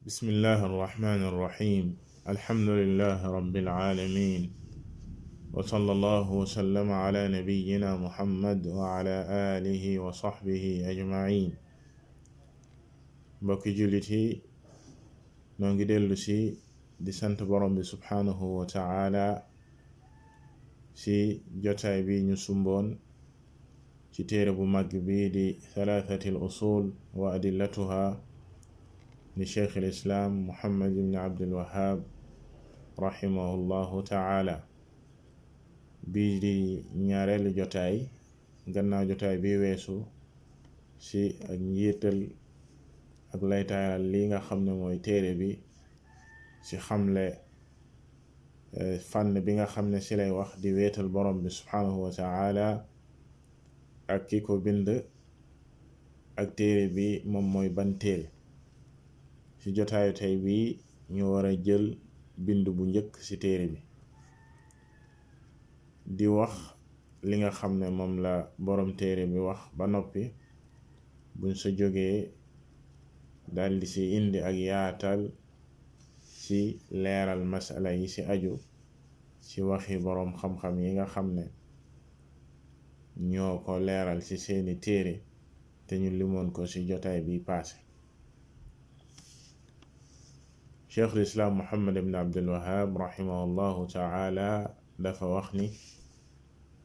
bismillahi arrahmani irrahim alhamdulilahi rabbil alamin wa sallallahu wa sallama ala nabiyyina muhammad wa ala alihi wa sahbihi ajmain. mbokki jullit yi noo ngi dellu si di sant borom bi subhaanahu wa ta'ala si jotaay bi ñu sumboon ci téere bu mag bi di thalathati al usul wa adillatuha li cheikh al islam muhammad ibn abdul wahhab rahimahullahu ta'ala. bii di ñaareelu jotaay gannaaw jotaay bi weesu ci ak njiital ak laytaayal li nga xam ne mooy téere bi ci xamle fànn bi nga xam ne ci lay wax di weetal borom bi subhanahu wa ta'ala ak ki ko bind ak téere bi moom mooy ban téere. ci jotaayu tey bi ñu war a jël bind bu njëkk ci téere bi di wax li nga xam ne moom la borom téere bi wax ba noppi buñ sa jógee daldi ci indi ak yaatal ci leeral masala yi ci aju ci waxi boroom xam-xam yi nga xam ne ñoo ko leeral ci seeni téere te ñu limoon ko ci jotaay bi paase. cheikhul islaam muhammad ibn abdul wahhab rahimahullahu ta'ala dafa wax ni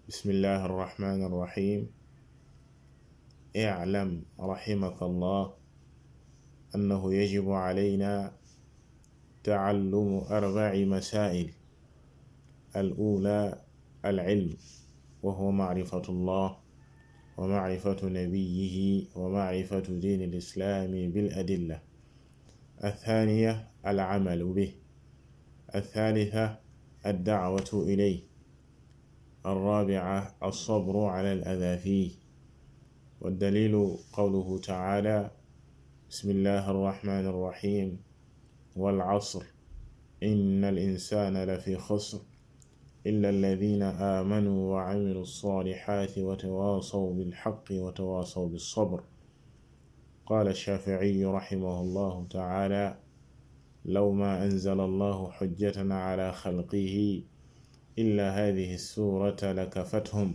bismillahi arrahmani arrahim i'lam rahimaka allah annahu yajibu alayna ta'allumu arba'i masail al-ula al-ilm wa huwa ma'rifatu allah wa ma'rifatu nabiyyihi wa ma'rifatu din al-islam bil adilla. الثانية العمل به. الثالثة الدعوة إليه. الرابعة الصبر على الأذى فيه. والدليل قوله تعالى بسم الله الرحمن الرحيم والعصر إن الإنسان لفي خسر إلا الذين آمنوا وعملوا الصالحات وتواصوا بالحق وتواصوا بالصبر. قال الشافعي رحمه الله تعالى لو ما أنزل الله حجة على خلقه إلا هذه السورة لكفتهم.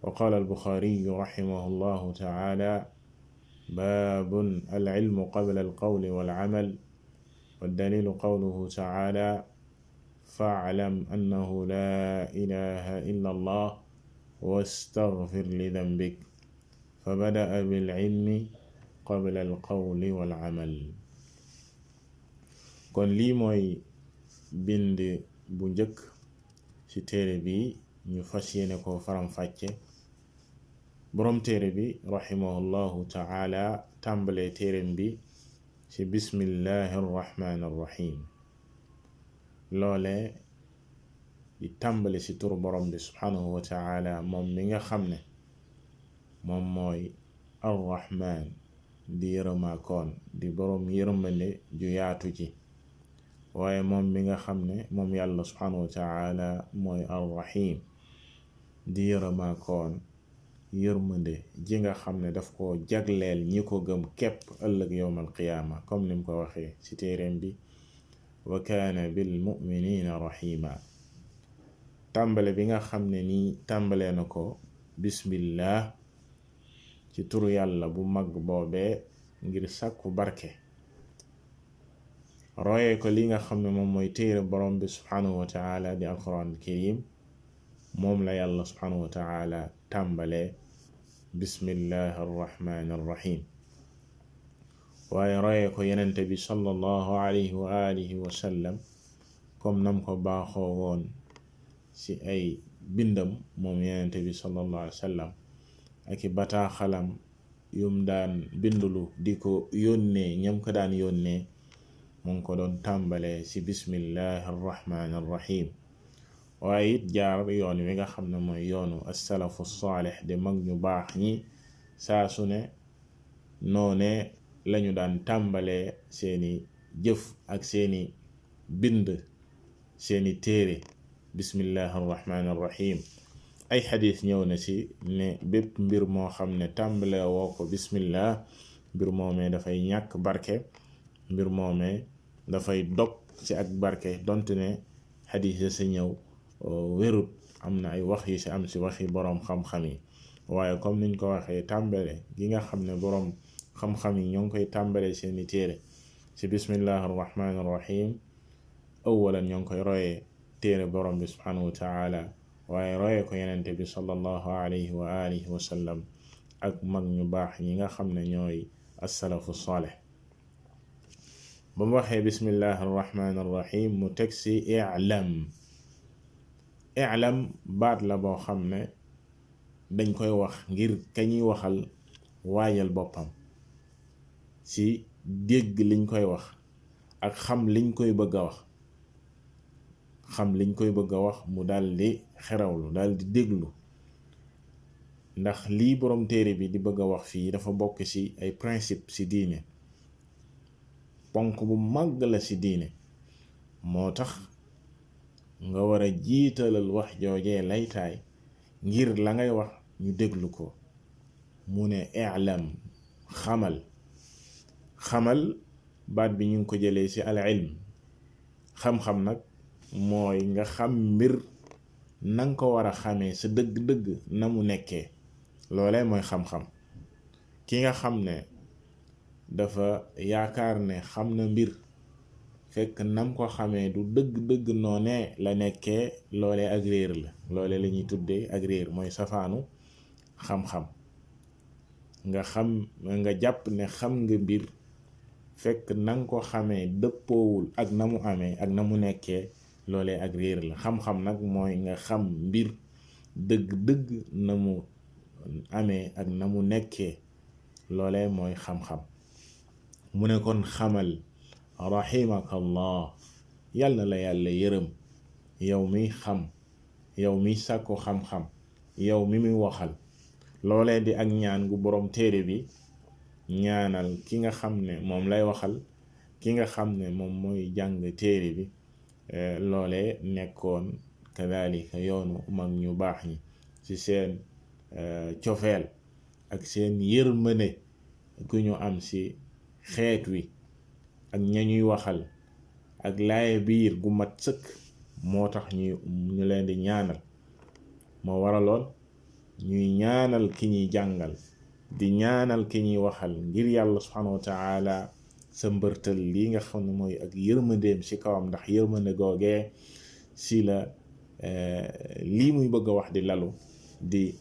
وقال البخاري رحمه الله تعالى باب العلم قبل القول والعمل. والدليل قوله تعالى فاعلم أنه لا إله إلا الله واستغفر لذنبك فبدأ بالعلم qabla al qawli wal amal. kon lii mooy bind bu njëkk ci téere bi ñu fas yéene ko faram-fàcce. boroom téere bi rahimahullahu ta'ala tàmbalee téereem bi ci bismillahi arrahmani arrahim. loole di tàmbale ci turu boroom bi subhanahu wa ta'ala moom mi nga xam ne moom mooy arrahman di yërëmaakoon di boroom yërmande ju yaatu ji, waaye moom mi nga xam ne moom yàlla subhanahu wa ta'ala mooy arrahim di yërëmaakoon yërmande ji nga xam ne daf ko jagleel ñi ko gëm képp ëllëg yowmal qiyaama, comme nim ko waxee ci téereem bi wa kaana bil mu'minina rahima. tàmbale bi nga xam ne nii tàmbalee na ko bismillah ci turu yàlla bu mag boobee ngir sàkku barke, royee ko li nga xam ne moom mooy téere borom bi subhanahu wa ta'ala di alquran karim, moom la yàlla subhanahu wa ta'ala tàmbalee bismillahi arrahmani arrahim. waaye royee ko yenente bi sallallahu alayhi wa alihi wa sallam comme nam ko baaxoo woon ci ay bindam moom yenente bi sallallahu alayhi wa sallam ak i bataaxalam yum daan bindulu di ko yónnee ñam ko daan yónnee mu ngi ko doon tàmbalee ci bismillahi arrahmani arrahim. waaye it jaar yoon wi nga xam ne mooy yoonu as-salafu saalih di mag ñu baax ñi saa su ne noone lañu daan tàmbalee seeni jëf ak seeni bind seeni téere bismillahi arrahmani arrahim. ay xadis ñëw na ci ne bépp mbir moo xam ne tàmbale woo ko bismillah mbir moomee dafay ñàkk barke mbir moomee dafay dog ci ak barke donte ne xadiis ya sa ñëw wérut, am na ay wax yi ci am ci waxi boroom xam-xam yi, waaye comme niñ ko waxee tàmbale gi nga xam ne boroom xam-xam yi ñoo ngi koy tàmbale seeni téere ci bismillahi arrahmani irrahim, awalan ñoo ngi koy royee téere boroom bi subhanahu wa taala, waaye royee ko yenente bi sallallahu alayhi wa alihi wa sallam ak mag ñu baax ñi nga xam ne ñooy assalafu salih. ba mu waxee bismillahi arrahmani irrahim mu teg ci i'lam baat la boo xam ne dañ koy wax ngir kañuy waxal waajal boppam ci dégg liñ koy wax ak xam liñ koy bëgg a wax, mu daldi xerawlu daldi déglu, ndax lii boroom téere bi di bëgg a wax fii dafa bokk ci ay principe ci diine, ponk bu màgg la ci diine, moo tax nga war a jiitalal wax joojee laytaay ngir la ngay wax ñu déglu ko. mu ne i'lam xamal baat bi ñu ngi ko jëlee ci al ilm, xam-xam nag mooy nga xam mbir nanga ko war a xamee sa dëgg-dëgg na mu nekkee, loolee mooy xam-xam. ki nga xam ne dafa yaakaar ne xam na mbir fekk nam ko xamee du dëgg-dëgg noonee la nekkee, loolee ak réer la, loolee la ñuy tuddee ak réer, mooy safaanu xam-xam. nga jàpp ne xam nga mbir fekk nanga ko xamee dëppoowul ak na mu amee ak na mu nekkee, loolee ak réer la. xam-xam nag mooy nga xam mbir dëgg-dëgg na mu amee ak na mu nekkee, loolee mooy xam-xam. mu ne kon xamal rahimakallah, yal na la yàlla yërëm yow miy xam, yow miy sàkku xam-xam, yow mi muy waxal. loolee di ak ñaan gu boroom téere bi ñaanal ki nga xam ne moom lay waxal, ki nga xam ne moom mooy jàng téere bi. loolee nekkoon kadalika yoonu mag ñu baax ñi ci seen cofeel ak seen yërmande gu ñu am ci xeet wi ak ñañuy waxal, ak laaye biir gu mat sëkk, moo tax ñu leen di ñaanal. moo waraloon ñuy ñaanal ki ñuy jàngal, di ñaanal ki ñuy waxal, ngir yàlla subhanahu wa taala sa mbërtal lii nga xam ne mooy ak yërmandeem ci kawam, ndax yërmande googee ci la lii muy bëgg a wax di lalu, di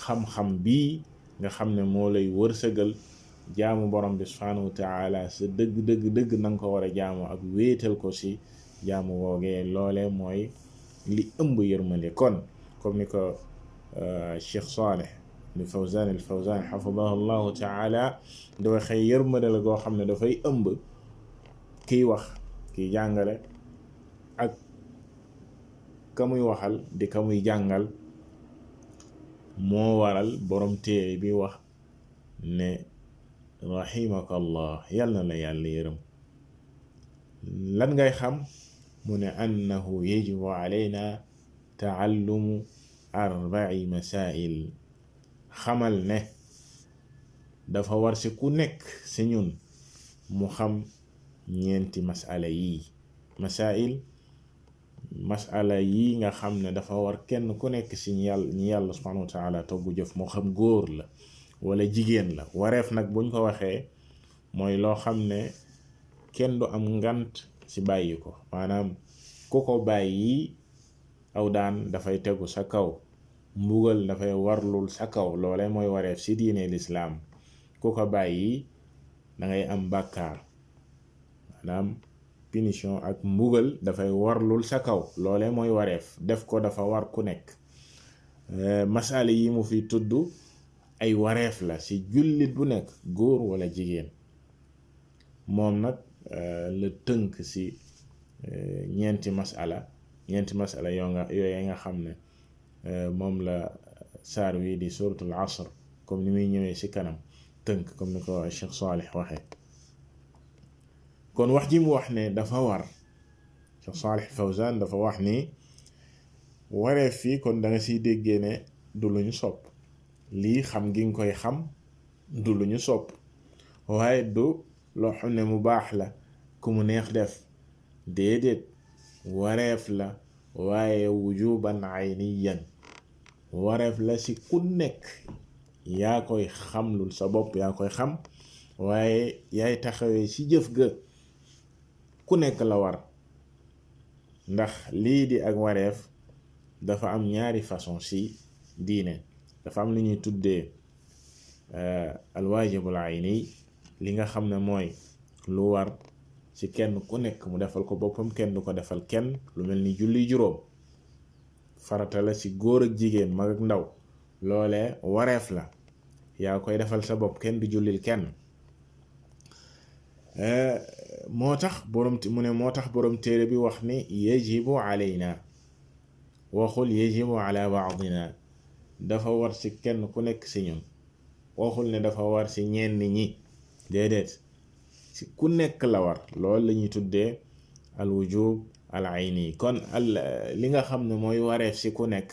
xam-xam bii nga xam ne moo lay wërsëgal jaamu borom bi subhanahu wa taala sa dëgg na nga ko war a jaamu ak wéetal ko ci jaamu googee. loole mooy li ëmb yërmande. kon comme ni ko Cheikh Salih al Fawzan xafidahu llahu taala di waxee, yërmande la goo xam ne dafay ëmb kiy wax, kiy jàngale, ak ka muy waxal di ka muy jàngal. moo waral borom téere bi wax ne rahimakallah, yal na la yàlla yërëm. lan ngay xam? mu ne annahu yajibu alayna taallumu arba'i masail, xamal ne dafa war ci ku nekk ci ñun mu xam ñeenti masala yi nga xam ne dafa war kenn ku nekk ci ñi yàlla subhanahu wa taala toggu jëf, moo xam góor la wala jigéen la. wareef nag buñ ko waxee mooy loo xam ne kenn du am ngant ci bàyyi ko, maanaam ku ko bàyyi aw daan dafay tegu sa kaw, mbugal dafay warlul sa kaw. loole mooy wareef ci diine lislaam. ku ko bàyyi dangay am bàkkaar, maanaam punition ak mbugal dafay warlul sa kaw. loole mooy wareef, def ko dafa war ku nekk. masala yi mu fi tudd ay wareef la ci jullit bu nekk, góor wala jigéen. moom nag la tënk ci ñeenti masala yooyu nga xam ne moom la saar wi di suratul asr comme ni muy ñëwee ci kanam tënk, comme ni ko Cheikh Salih waxee. kon wax ji mu wax ne dafa war, Cheikh Salih Fawzan dafa wax ni wareef fii kon da nga ciy déggee ne du lu ñu sopp. lii xam gi nga koy xam du lu ñu sopp, waaye du loo xam ne mu baax la ku mu neex def, déedéet wareef la waaye wujuban ayniyan, wareef la ci ku nekk. yaa koy xamlul sa bopp, yaa koy xam, waaye yaay taxawee ci jëf ga, ku nekk la war. ndax lii di ak wareef dafa am ñaari façon ci diine. dafa am lu ñuy tuddee alwaajibul ayni, li nga xam ne mooy lu war ci kenn ku nekk mu defal ko boppam, kenn du ko defal kenn, lu mel ni julli juróom farata la ci góor ak jigéen, mag ak ndaw. loolee wareef la, yaa koy defal sa bopp, kenn du jullil kenn. moo tax borom téere bi wax ni yajibu alayna, waxul yajibu ala baadina, dafa war ci kenn ku nekk ci ñun. waxul ne dafa war ci ñenn ñi, déedéet, ci ku nekk la war. loolu la ñuy tuddee al wujub al ayni. kon li nga xam ne mooy wareef ci ku nekk,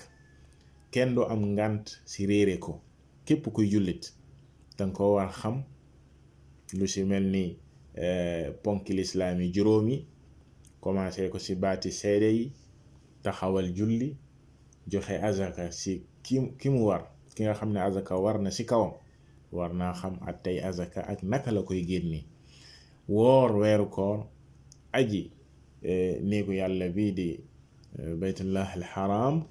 kenn du am ngànt ci réere ko. képp kuy jullit danga ko war xam, lu ci mel ni ponki lislaam yi juróomi, commencé ko ci baati seede yi, taxawal julli, joxe azaka ci ki mu war, ki nga xam ne azaka war na ci kawam, war naa xam at tey azaka ak naka la koy génni, woor weeru koor, aji néegu yàlla bii di baytullah al haram,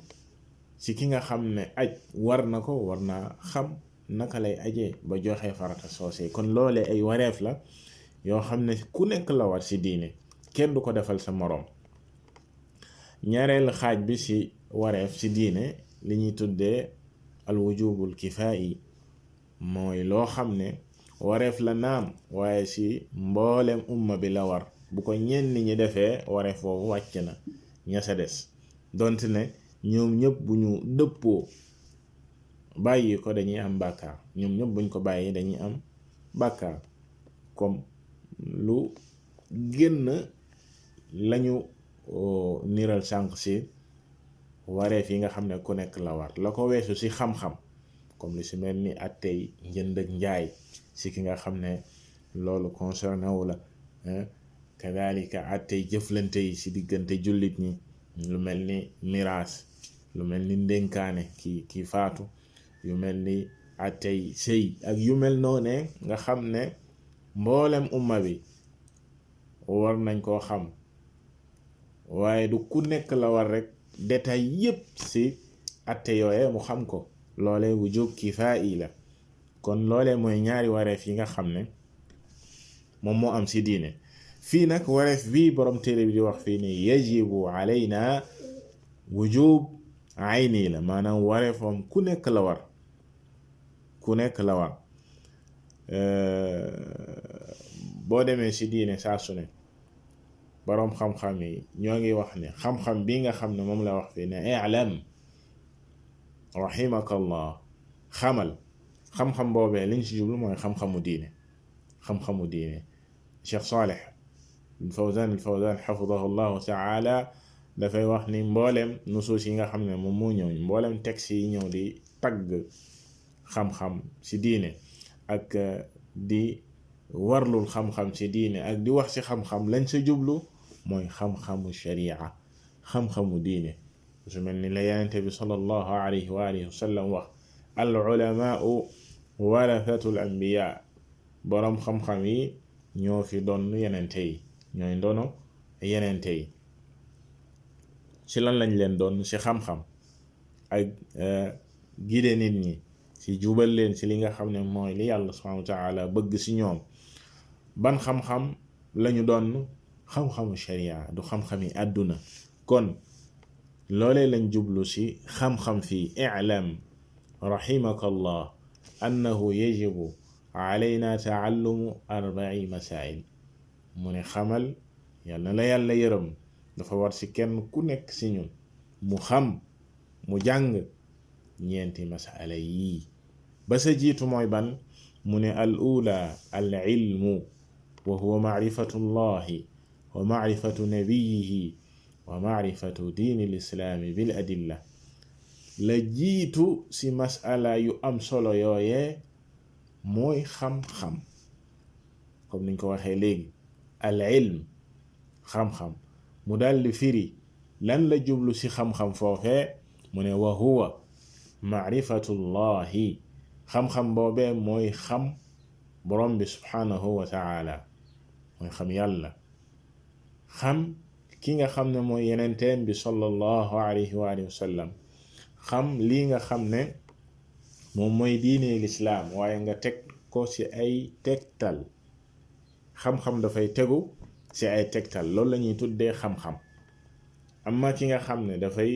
ci ki nga xam ne aj war na ko, war naa xam naka lay ajee ba joxe farata soosee. kon loolee ay wareef la yoo xam ne ku nekk la war ci diine, kenn du ko defal sa moroom. ñaareel xaaj bi ci wareef ci diine li ñuy tuddee al wujubul kifaayi, mooy loo xam ne wareef la naam, waaye ci mboolem umma bi la war. bu ko ñenn ñi defee wareef boobu wàcc na ña sa des, donte ne ñoom ñëpp bu ñu dëppoo bàyyi ko dañuy am bàkkaar. ñoom ñëpp buñ ko bàyyi dañuy am bàkkaar, comme lu génn lañu niral sànq ci wareef yi nga xam ne ku nekk la war. la ko weesu ci xam-xam, comme lu ci mel ni attey njënd ak njaay ci ki nga xam ne loolu concerné wu la, kadalika attey jëflante yi ci diggante jullit ñi, lu mel ni miraas, lu mel ni ndénkaane ki faatu, yu mel ni attey sëy ak yu mel noone, nga xam ne mboolem umma bi war nañ koo xam, waaye du ku nekk la war rek détail yépp ci atte yooye mu xam ko. loole wujub kifaayi la. kon loole mooy ñaari wareef yi nga xam ne moom moo am ci diine. fii nag wareef bii borom téere bi di wax fii ne yajibu alayna wujub ayni la, maanaam wareefam ku nekk la war, ku nekk la war. boo demee ci diine saa su ne boroom xam-xam yi ñoo ngi wax ne xam-xam bi nga xam ne moom la wax fii ne i'lam rahimakallah, xamal. xam-xam boobee liñ ci jublu mooy xam-xamu diine. xam-xamu diine. Cheikh Salih al Fawzan xafidahu llahu taala dafay wax ni mboolem nusuus yi nga xam ne moom moo ñëw, mboolem texte yi ñëw di tagg xam-xam ci diine ak di warlul xam-xam ci diine ak di wax ci xam-xam, lañ sa jublu mooy xam-xamu sharia, xam-xamu diine. su mel ni la Yonent bi sallallahu alayhi wa alihi wa sallam wax, al ulamaau warathatul anbiya, boroom xam-xam yi ñoo fi doon yenente yi, ñooy ndono yenente yi. ci lan lañ leen doon? ci xam-xam ak gide nit ñi, ci jubal leen ci li nga xam ne mooy li yàlla subhanahu wa ta'ala bëgg ci ñoom. ban xam-xam lañu doon? xam-xamu sharia, du xam-xami àdduna. kon loolee lañ jublu ci xam-xam fii. i'lam rahimakallah annahu yajibu alayna taallumu 40 masail. mu ne xamal, yàlla la yàlla yërëm, dafa war ci kenn ku nekk ci ñun mu xam, mu jàng ñeenti masala yii. ba sa jiitu mooy ban? mu ne al ula al ilmu wa huwa maarifatu llahi wa maarifatu nabiyihi wa maarifatu diini lislaami bil adilla. la jiitu ci masala yu am solo yooye mooy xam-xam. comme niñ ko waxee léegi al ilm xam-xam mu daldi firi lan la jublu ci xam-xam foofee mu ne wa huwa maarifatullahi xam-xam boobee mooy xam borom bi subhanahu wa ta'ala mooy xam yàlla xam ki nga xam ne mooy yenenteen bi sallallahu alayhi wa alihi wa sallam xam lii nga xam ne moom mooy diine lislaam waaye nga teg ko ci ay tegtal xam-xam dafay tegu ci ay tegtal loolu la ñuy tuddee xam-xam amma ki nga xam ne dafay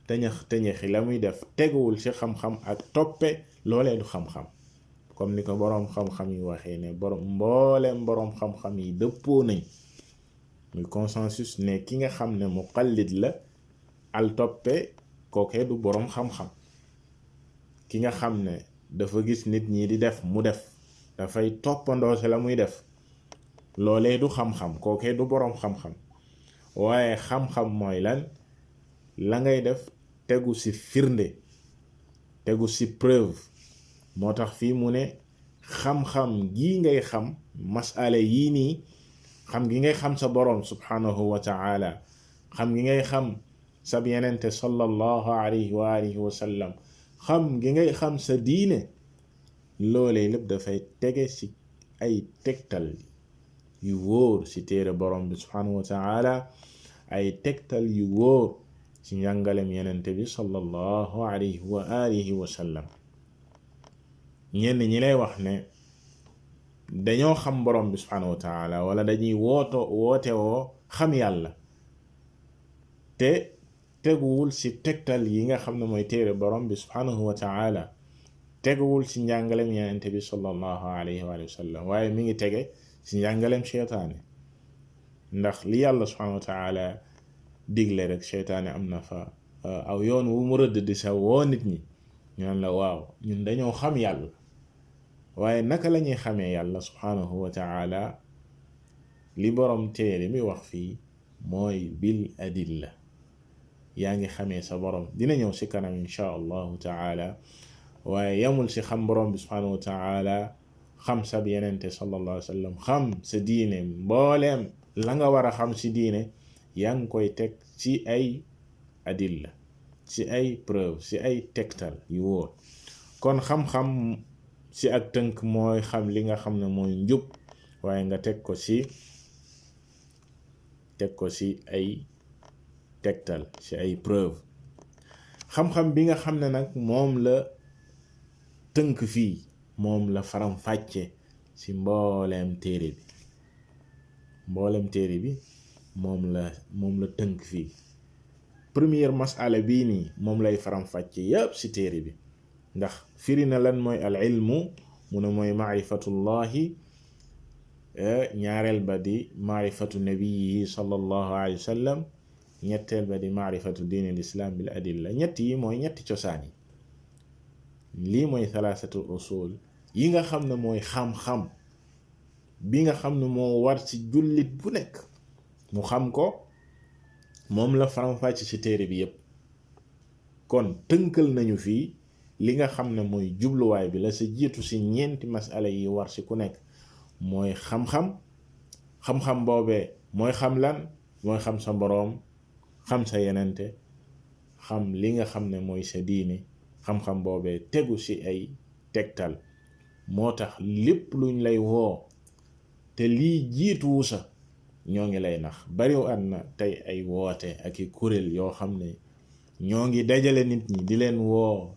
tëñëxi la muy def teguwul ci xam-xam ak toppe loolee du xam-xam comme ni ko boroom xam-xam yi waxee ne mbooleem boroom xam-xam yi dëppoo nañ muy consensus ne ki nga xam ne muqallid la al toppe kookee du boroom xam-xam ki nga xam ne dafa gis nit ñi di def mu def dafay toppandoo ci la muy def loolee du xam-xam kookee du boroom xam-xam waaye xam-xam mooy lan la ngay def tegu ci firnde tegu ci preuve moo tax fii mu ne xam-xam gii ngay xam masala yii nii xam gi ngay xam sa boroom subhanahu wa ta'ala xam gi ngay xam sab yenente sallallahu alayhi wa alihi wa sallam xam gi ngay xam sa diine loolee lépp dafay tege ci ay tegtal yu wóor ci téere boroom bi subhanahu wa ta'ala ay tegtal yu wóor ci njàngalem yenente bi sallallahu alayhi wa alihi wa sallam ñenn ñi lay wax ne dañoo xam borom bi subhanahu wa ta'ala wala dañuy woote woo xam yàlla te teguwul ci tegtal yi nga xam ne mooy téere borom bi subhanahu wa ta'ala teguwul ci njàngalem yenente bi sallallahu alayhi wa sallam waaye mi ngi tege ci njàngalem seytaane ndax li yàlla subhanahu wa ta'ala digle rek seytaane am na fa aw yoon wu mu rëdd di sa woo nit ñi ñu naan la waaw ñun dañoo xam yàlla waaye naka la ñuy xamee yàlla subhanahu wa ta'ala li borom téere mi wax fii mooy bil adilla yaa ngi xamee sa borom dina ñëw ci kanam insha allahu ta'ala waaye yamul ci xam borom bi subhanahu wa ta'ala xam sab yenente sallallahu alayhi wa sallam xam sa diine mbooleem la nga war a xam ci diine yaa ngi koy teg ci ay adilla ci ay preuve ci ay tegtal yu wóor kon xam-xam ci ak tënk mooy xam li nga xam ne mooy njub waaye nga teg ko ci ay tegtal ci ay preuve xam-xam bi nga xam ne nag moom la tënk fii moom la faram fàcce ci mbooleem téere bi moom la tënk fii première masala bii nii moom lay faram fàcce yépp ci téere bi ndax firi na lan mooy al ilmu mu ne mooy maarifatullahi ñaareel ba di maarifatu nabiyihi sallallahu alayhi wa sallam ñetteel ba di maarifatu diin al islam bil adilla ñett yi mooy ñetti cosaan yi lii mooy thalathatul usul yi nga xam ne mooy xam-xam bi nga xam ne moo war ci jullit bu nekk mu xam ko moom la faram-fàcc ci téere bi yépp kon tënkal nañu fii li nga xam ne mooy jubluwaay bi la sa jiitu ci ñeenti masala yi war ci ku nekk mooy xam-xam boobee mooy xam lan mooy xam sa boroom xam sa yenente xam li nga xam ne mooy sa diine xam-xam boobee tegu ci ay tegtal moo tax lépp luñ lay woo te lii jiituwu sa ñoo ngi lay nax bariw at na tey ay woote ak i kuréel yoo xam ne ñoo ngi dajale nit ñi di leen woo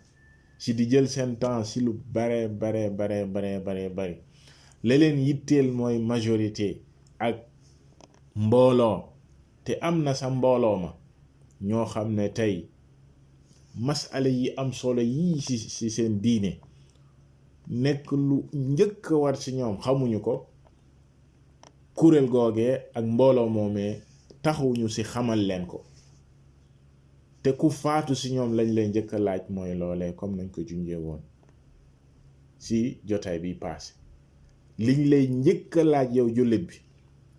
ci di jël seen temps ci lu bare bari la leen yitteel mooy majorité ak mbooloo te am na sa mbooloo ma ñoo xam ne tey masala yi am solo yii ci seen diine nekk lu njëkk war ci ñoom xamuñu ko kuréel googee ak mbooloo moomee taxuñu ci xamal leen ko te ku faatu ci ñoom lañ lay njëkk a laaj mooy loolee comme nañ ko junjee woon ci jotaay bi passé liñ lay njëkk a laaj yow jullit bi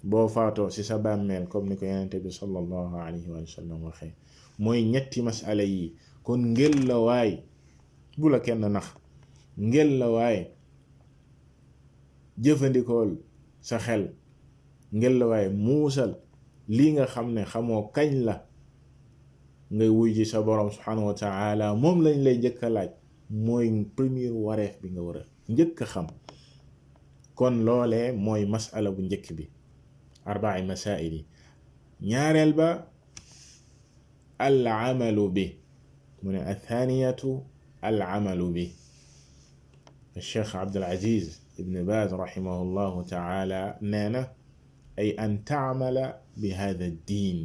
boo faatoo ci sa bàmmeel comme ni ko yonente bi sallallahu alayhi wa sallam waxee mooy ñetti masala yi kon ngel la waay bu la kenn nax ngel la waay jëfandikool sa xel ngel waaye muusal lii nga xam ne xamoo kañ la ngay wuy ji sa borom subhanahu wa ta'ala moom lañ lay njëkk a laaj mooy premier wareef bi nga war a njëkk a xam kon loolee mooy masala bu njëkk bi arba'i masail yi ñaareel ba al amalu bi mu ne athaniyatu al amalu bi الشيخ عبد العزيز ابن باز رحمه الله تعالى نانا أي أن تعمل بهذا الدين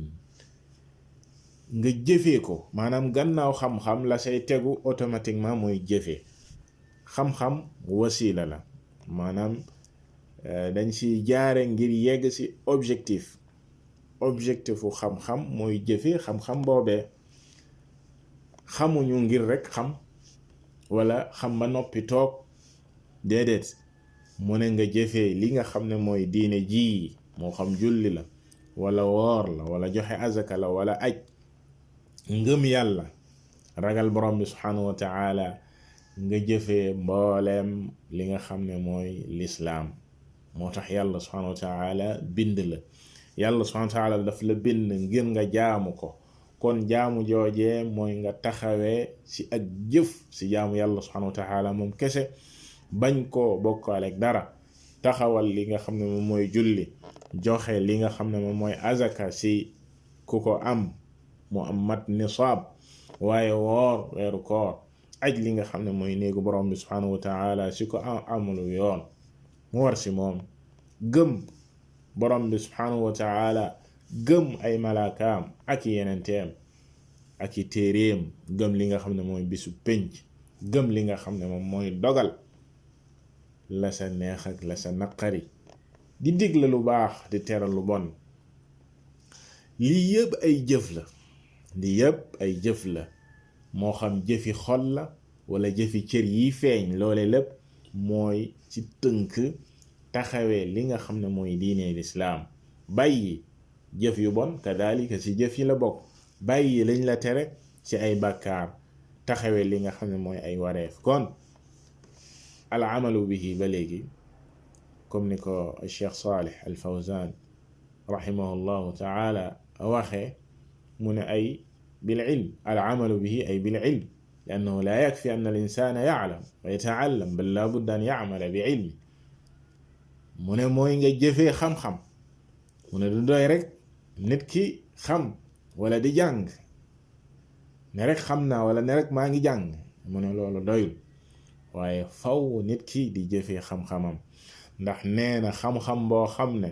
nga jëfee ko maanaam gannaaw xam-xam la say tegu automatiquement mooy jëfee xam-xam wasila la maanaam dañ ci jaare ngir yegg ci objectifu xam-xam mooy jëfee xam-xam boobee xamuñu ngir rekk xam wala xam ba noppi toog déedéet mu ne nga jëfee li nga xam ne mooy diine ji moo xam julli la wala woor la wala joxe azaka la wala aj ngëm yàlla ragal borom bi subhanahu wa ta'ala nga jëfee mbooleem li nga xam ne mooy lislaam moo tax yàlla subhanahu wa ta'ala bind la yàlla subhanahu wa ta'ala daf la bind ngir nga jaamu ko kon jaamu joojee mooy nga taxawee ci ak jëf ci jaamu yàlla subhanahu wa ta'ala moom kese bañ koo bokkaale ak dara taxawal li nga xam ne moom mooy julli joxe li nga xam ne moom mooy azaka ci ku ko am mu am mat nisaab waaye woor weeru koor aj li nga xam ne mooy néegu borom bi subhanahu wa ta'ala ci ko amulu yoon mu war ci moom gëm borom bi subhanahu wa ta'ala gëm ay malaakaam ak yenenteem ak i téeréem gëm li nga xam ne mooy bisu pénc gëm li nga xam ne moom mooy dogal la sa neex ak la sa naqari di digle lu baax di tere lu bon lii yëpp ay jëf la lii yëpp ay jëf la moo xam jëfi xol la wala jëfi cër yi feeñ loole lépp mooy ci tënk taxawee li nga xam ne mooy diine lislaam bàyyi jëf yu bon kadalika ci jëf yi la bokk bàyyi lañ la tere ci ay bàkkaar taxawee li nga xam ne mooy ay wareef kon al amalu bihi ba léegi comme ni ko Cheikh Salih al Fawzan rahimahullahu ta'ala waxee mu ne ay bil ilm al amalu bihi ay bil ilm liannahu la yakfi an al insana ya'lam wa yata'allam bal la budda an ya'mala bi ilmi mu ne mooy nga jëfee xam-xam mu ne du doy rek nit ki xam wala di jàng ne rek xam naa wala ne rek maa ngi jàng mu ne loolu doyul waaye faw nit ki di jëfee xam-xamam ndax nee na xam-xam boo xam ne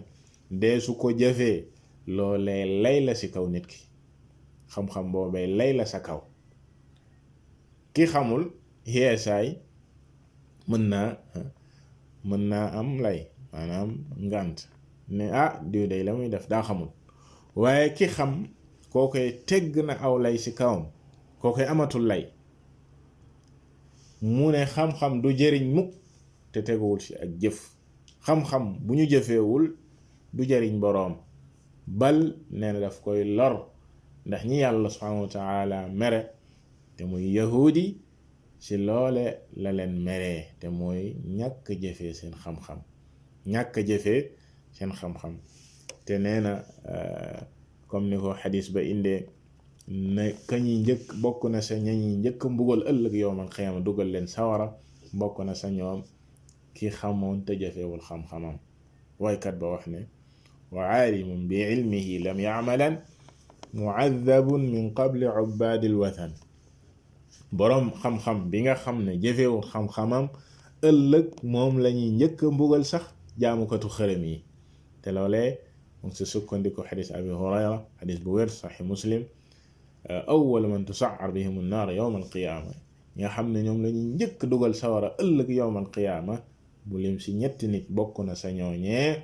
dee su ko jëfee loolee lay la ci kaw nit ki xam-xam boobee lay la sa kaw ki xamul yeesaay mën naa am lay maanaam ngànt ne diw day la muy def daa xamul waaye ki xam koo koy tegg na aw lay ci kawam koo koy amatul lay mu ne xam-xam du jëriñ mukk te teguwul ci ak jëf xam-xam bu ñu jëfeewul du jëriñ boroom bal nee na daf koy lor ndax ñi yàlla subhanahu wa ta'ala mere te muy yahudi ci loole la leen meree te mooy ñàkk jëfee seen xam-xam ñàkk jëfee seen xam-xam te nee na comme ni ko xadis ba indee ne kañi njëkk bokk na sa ñañi njëkk mbugal ëllëg yowmal xiyaama dugal leen sawara bokk na sa ñoom ki xamoon te jëfewul xam-xamam waykat ba wax ne wa aalimun bi ilmihi lam ya'malan mu'adhabun min qabli ubbaadil wathan boroom xam-xam bi nga xam ne jëfewul xam-xamam ëllëg moom lañuy njëkk mbugal sax jaamukatu xërëm yi te loolee mu ngi si sukkandiku xadis abi hurayra xadis bu wér saxi muslim awwal man tusa'ar bihim an-naar yawm al-qiyaama ñi nga xam ne ñoom lañuy njëkk dugal sawara ëllëg yawm al-qiyaama bu lim si ñetti nit bokk na sa ñooñee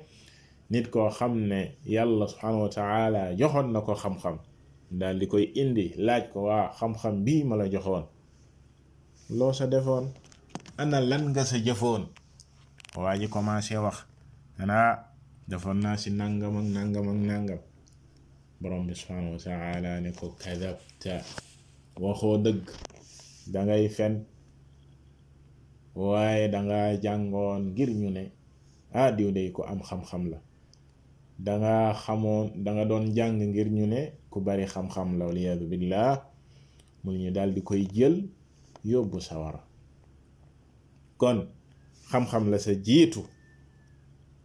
nit koo xam ne yàlla subhanahu wa ta'ala joxoon na ko xam-xam daal di koy indi laaj ko waa xam-xam bii ma la joxoon loo sa defoon ana lan nga sa jëfoon waa ji commencé wax ana defoon naa si nangam ak nangam ak nangam borom bi subhanahu wa ta'ala ne ko kadabta waxoo dëgg dangay fen waaye danga jàngoon ngir ñu ne diw day ko am xam-xam la, danga doon jàng ngir ñu ne ku bari xam-xam la waliyaadu billah, mu ñu daal di koy jël yóbbu sawara. kon xam-xam la sa jiitu,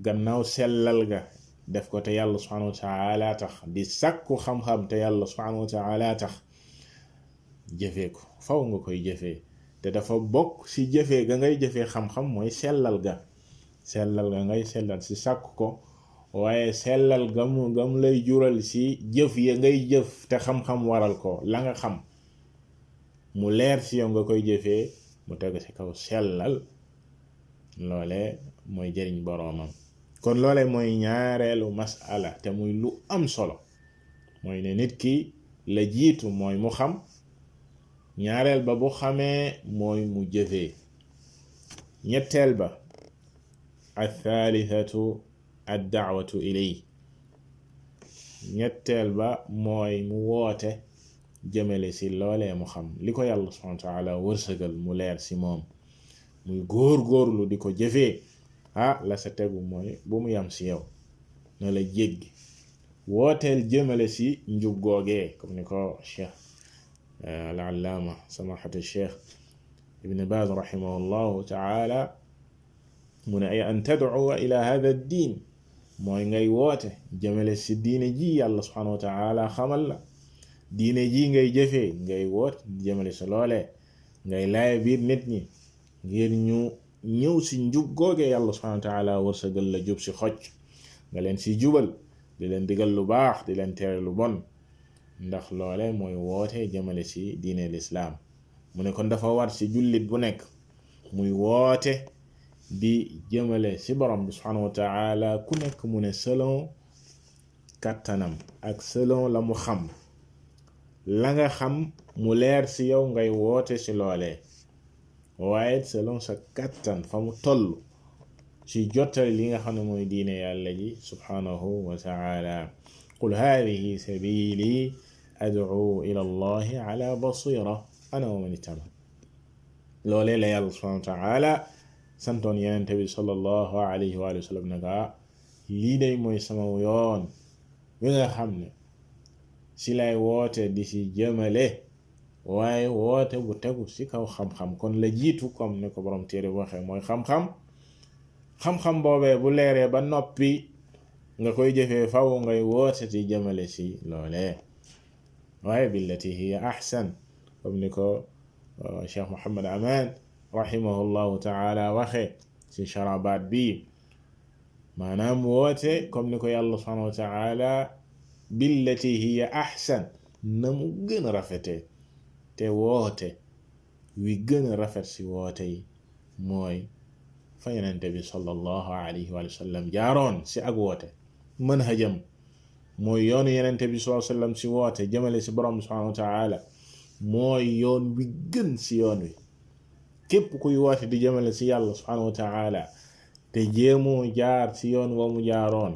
gannaaw sellal ga def ko te yàlla subhanahu wa taala tax, di sàkku xam-xam te yàlla subhanahu wa taala tax, jëfee ko faw nga koy jëfee. te dafa bokk ci jëfee ga ngay jëfee xam-xam mooy sellal ga ngay sellal ci sàkku ko, waaye sellal gam lay jural ci jëf ya ngay jëf te xam-xam waral ko, la nga xam mu leer ci yow nga koy jëfee mu tegu ci kaw sellal, loole mooy jëriñ boroomam. kon loole mooy ñaareelu masala te muy lu am solo, mooy ne nit ki la jiitu mooy mu xam, ñaareel ba bu xamee mooy mu jëfee, ñetteel ba athalithatu ad-da'watu ilay, ñetteel ba mooy mu woote jëmale ci loolee mu xam, li ko yàlla subhanahu wa ta'ala wërsëgal mu leer ci moom, muy góor-góorlu di ko jëfee. la sa tegu mooy bu mu yam ci yow, na la jéggi, wooteel jëmale ci njub googee, comme ni ko cheikh al-allaama samahatu cheikh ibn Baaz rahimahullahu ta'ala mu ne ay an tad'uwa ila hadha ad-din, mooy ngay woote jëmale ci diine ji yàlla subhanahu wa ta'ala xamal la, diine ji ngay jëfee, ngay woote jëmale ci loolee, ngay laaya biir nit ñi ngir ñu ñëw ci njub googee yàlla subhanahu wa ta'ala wërsëgal la jub ci xocc, nga leen ci jubal, di leen digal lu baax, di leen tere lu bon, ndax loole mooy woote jëmale ci diine lislaam. mu ne kon dafa war ci jullit bu nekk muy woote di jëmale ci borom bi subhanahu wa ta'ala, ku nekk mu ne selon kattanam ak selon la mu xam, la nga xam mu leer ci yow ngay woote ci loolee, waaye selon sa kattan fa mu toll ci jottali li nga xam ne mooy diine yàlla ji subhanahu wa ta'ala. qul hadhihi sabili ad'u ila allahi ala basira ana wa man ittaba, loolee la yàlla subhanahu wa ta'ala santoon yenente bi sallallahu alayhi wa sallam naka lii day mooy sama yoon wi nga xam ne ci lay woote di ci jëmale, waaye woote bu tegu ci kaw xam-xam. kon la jiitu comme ni ko borom téere bu waxee mooy xam-xam boobee bu leeree ba noppi nga koy jëfee faw ngay woote ci jëmale ci loolee, waaye billati hiya ahsan, comme ni ko Cheikh Muhammad Aman rahimahullahu ta'ala waxe ci sharabaat bi, maanaam woote comme ni ko yàlla subhanahu wa ta'ala billati hiya ahsan, na mu gën a rafete, te woote wi gën a rafet ci woote yi mooy fa yenente bi sallallahu alayhi wa sallam jaaroon ci ak woote, manhajam mooy yoonu yenente bi sallallahu alayhi wa sallam ci woote jëmale ci borom subhanahu wa ta'ala, mooy yoon wi gën ci yoon wi. képp kuy woote di jëmale ci yàlla subhanahu wa ta'ala te jéemoo jaar ci yoon wa mu jaaroon,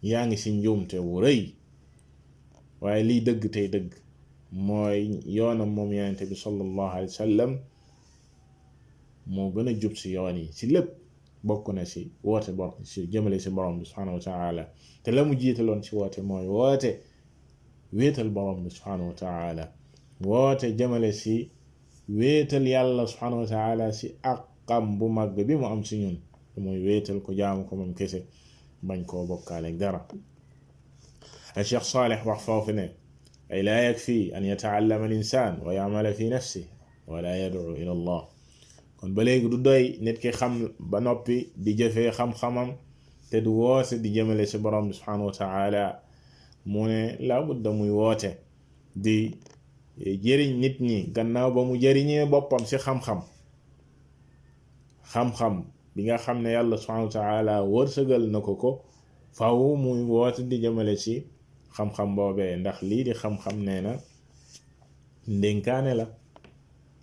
yaa ngi ci njuumte wu rëy. waaye liy dëgg tey dëgg mooy yoonam moom yenente bi sallallahu alayhi wa sallam moo gën a jub ci yoon yi ci lépp, bokk na ci woote ci jëmale ci borom bi subhanahu wa ta'ala, te la mu jiitaloon ci woote mooy woote wéetal borom bi subhanahu wa ta'ala, woote jëmale ci wéetal yàlla subhanahu wa ta'ala ci àqam bu mag bi mu am ci ñun, mooy wéetal ko, jaamu ko moom kese, bañ koo bokkaale dara. Cheikh Salih wax foofu ne ay laa yakfi an yata'allama al-insaan wa ya'mala fi nafsihi wa la yad'u ila Allah. kon ba léegi du doy nit ki xam ba noppi di jëfee xam-xamam te du woote di jëmale ci borom bi subhanahu wa ta'ala, mu ne laa budda muy woote di jëriñ nit ñi gannaaw ba mu jëriñee boppam ci xam-xam bi nga xam ne yàlla subhanahu wa ta'ala wërsëgal na ko faw muy woote di jëmale ci xam-xam boobee, ndax lii di xam-xam nee na ndénkaane la,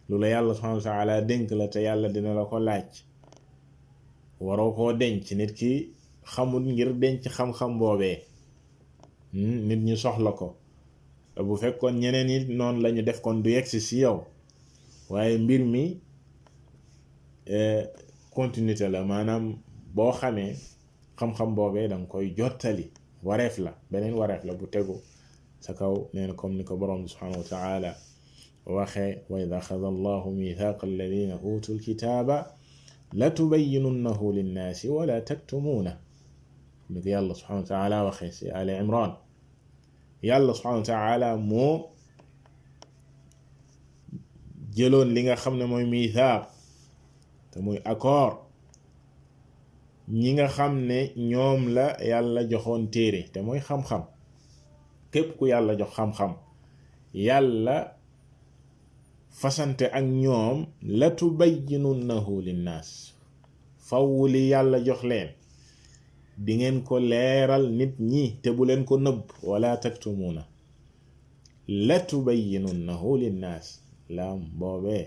lu la yàlla subhanahu wa ta'ala dénk la te yàlla dina la ko laaj, waroo koo denc. nit ki xamul ngir denc xam-xam boobee, nit ñi soxla ko, bu fekkoon ñeneen yi noonu lañu def kon du yegsi ci yow, waaye mbir mi continuité la, maanaam boo xamee xam-xam boobee danga koy jottali wareef la beneen wareef la bu tegu sa kaw nee na comme ni ko borom bi subhanahu wa taala waxee wa id axada allahu mithaqa alladina utu lkitaaba la tubayyinunnahu linnaasi wala taktumuuna ni ko yàlla subhanahu wa taala waxee si ali imran yàlla subhanahu wa taala moo jëloon li nga xam ne mooy mithaaq te muy accord ñi nga xam ne ñoom la yàlla joxoon téere te mooy xam-xam képp ku yàlla jox xam-xam yàlla fasante ak ñoom la tubayyinunnahu linnaas faw li yàlla jox leen di ngeen ko leeral nit ñi te bu leen ko nëbb wala taktumuuna la tubayyinunnahu linnaas laam boobee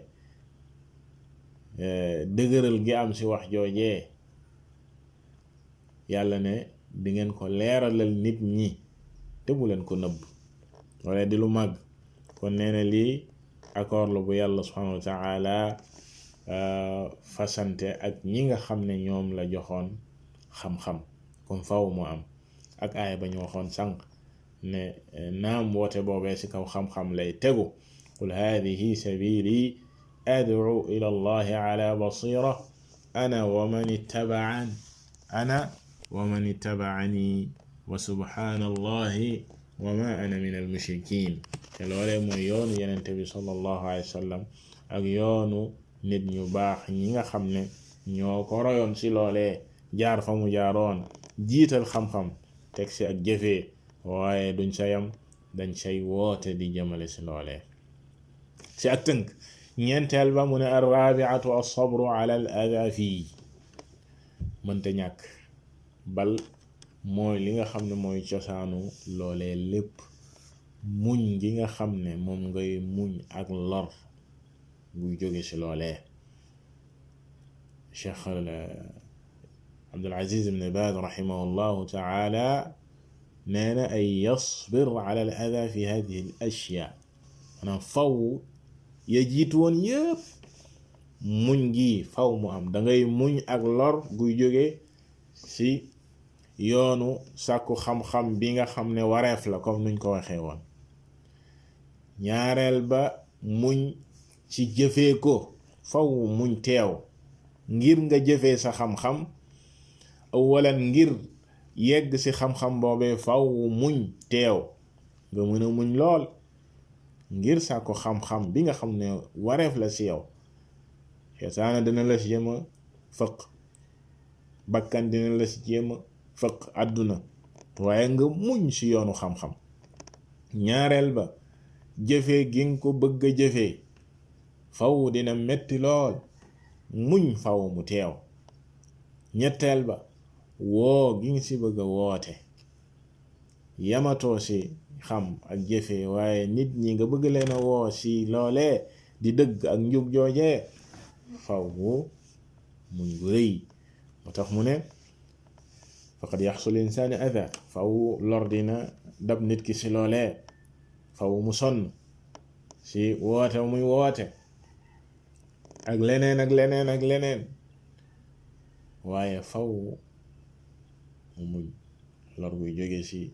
dëgëral gi am ci wax joojee yàlla ne di ngeen ko leeralal nit ñi te bu leen ko nëbb wala di lu màgg kon nee na lii accord la bu yàlla subhanahu wa taala fasante ak ñi nga xam ne ñoom la joxoon xam-xam kon faw mu am ak aaya ba ñu waxoon sànq ne naam woote boobee ci kaw xam-xam lay tegu qul hadihi sabili ad'u ila allahi ala basira ana wa man ittaba'ani wa subhanallahi wa ma ana min al-mushrikin te loolee mooy yoonu yenente bi sallallahu alayhi wa sallam ak yoonu nit ñu baax ñi nga xam ne ñoo ko royoon ci loolee jaar fa mu jaaroon jiital xam-xam teg ci ak jëfee waaye duñ sa yam dañ say woote di jëmale ci loolee ci ak tënk ñeenteel ba mu ne ar-rabi'atu as-sabru ala al-adha fii mënta ñàkk bal mooy li nga xam ne mooy cosaanu loolee lépp muñ gi nga xam ne moom ngay muñ ak lor buy jóge ci loolee Cheikh Abdul Aziz ibn Baaz rahimahullahu taala nee na ay yasbir ala al adha fi hadihi al ashyaa maanaam faw ya jiitu woon yépp muñ gi faw mu am dangay muñ ak lor guy jóge ci yoonu sàkku xam-xam bi nga xam ne wareef la comme nuñ ko waxee woon ñaareel ba muñ ci jëfee ko faw muñ teew ngir nga jëfee sa xam-xam awalan ngir yegg ci xam-xam boobee faw muñ teew nga mën a muñ lool ngir sàkku xam-xam bi nga xam ne wareef la ci yow seytaane dina la ci jéem a fëq bakkan dina la ci jéem a fëq àdduna waaye nga muñ ci yoonu xam-xam ñaareel ba jëfee gi nga ko bëgg a jëfee faw dina metti lool muñ faw mu teew ñetteel ba woo gi nga ci bëgg a woote yamatoo ci xam ak jëfee waaye nit ñi nga bëgg leen a woo ci loolee di dëgg ak njub joojee faw muñ gu rëy moo tax mu ne faqad yaxsul insaani adha faw lor dina dab nit ki ci loolee faw mu sonn ci woote muy woote ak leneen ak leneen ak leneen waaye faw mu muñ lor buy jóge ci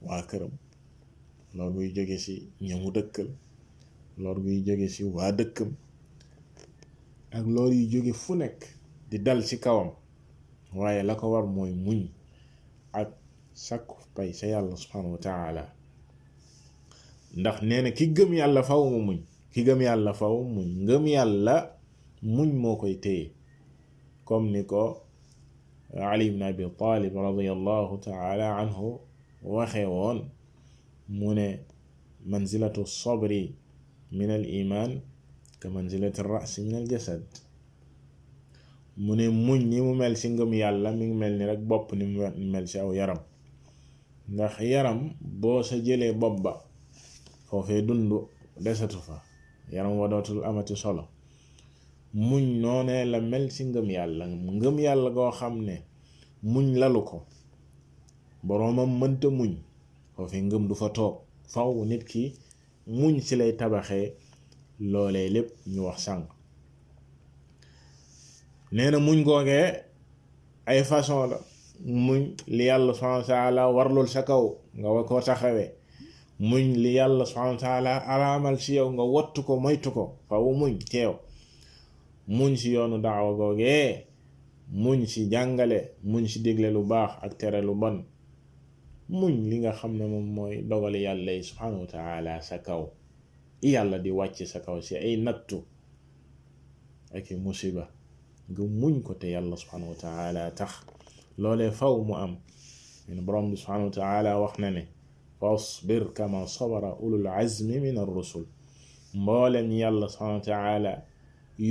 waa këram lor buy jóge ci ñamu dëkkal lor buy jóge ci waa dëkkam ak lor yu jóge fu nekk di dal ci kawam waaye la ko war mooy muñ ak sakku pay sa yàlla subhanahu wa taala ndax nee na ki gëm yàlla faw mu muñ ki gëm yàlla faw muñ ngëm yàlla muñ moo koy téye comme ni ko Ali ibn Abi Talib radiyallahu taala anhu waxee woon mu ne manzilatu sabri min al iman ka manzilati ra'si min al jasad mu ne muñ ni mu mel ci ngëm yàlla mi ngi mel ni rek bopp ni mu mel ci aw yaram ndax yaram boo sa jëlee bopp ba foofee dund desatu fa yaram wa dootul amati solo muñ noonee la mel ci ngëm yàlla goo xam ne muñ lalu ko boroomam mënta muñ foofee ngëm du fa toog faw nit ki muñ ci lay tabaxee loolee lépp ñu wax sànq nee na muñ googee ay façon la muñ li yàlla subhanahu wa taala warlul sa kaw nga wa ko taxawee muñ li yàlla subhanahu wa taala araamal ci yow nga wattu ko moytu ko faw muñ teew muñ ci yoonu daawa googee muñ ci jàngale muñ ci digle lu baax ak tere lu bon muñ li nga xam ne moom mooy dogal yàlla yi subhanahu wa taala sa kaw yàlla di wàcc sa kaw ci ay nattu ak musiba nga muñ ko te yàlla subhanahu wa taala tax loolee faw mu am len borom bi subhanahu wa taala wax na ne fasbir kama sabara ulul azmi min ar-rusul mboolem yàlla subhanahu wa taala